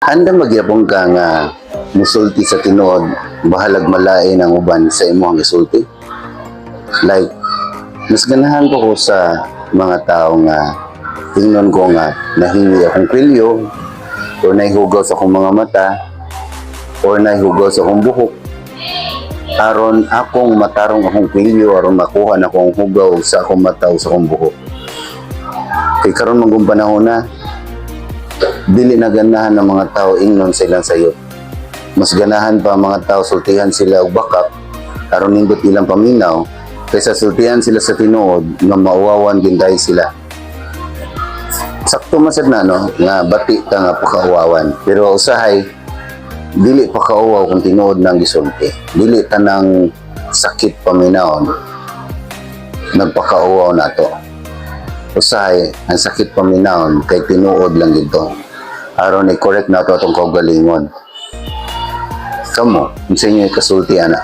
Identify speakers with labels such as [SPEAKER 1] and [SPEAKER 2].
[SPEAKER 1] Andam magyapon ka nga musulti sa tinuod, bahalag malain ang uban sa imong gisulti. Like, mas ganahan ko sa mga tao nga tingnon ko nga nahingi akong kwelyo or nahihugaw sa akong mga mata or nahihugaw sa akong buhok aron akong matarong akong kwelyo, aron makuha na akong hugaw sa akong mata o sa akong buhok. Kay karon man kung panahon na dili na ganahan ng mga tao ingnon sa ilang sayop. Mas ganahan pa ang mga tao sultihan sila og bakak aron nindot ilang paminaw kaysa sultihan sila sa tinuod nga mauwawan ginday sila. Sakto man sad na, no, nga bati ka nga pakauwawan. Pero usahay dili pa kauwaw kung tinuod nang gisulti. Dili tanang sakit paminawon nagpakauwaw nato. Usahay ang sakit paminawon kay tinuod lang gito. Aron i-correct nato atong kaugalingon. Kamo, unsa inyo kasulti ana?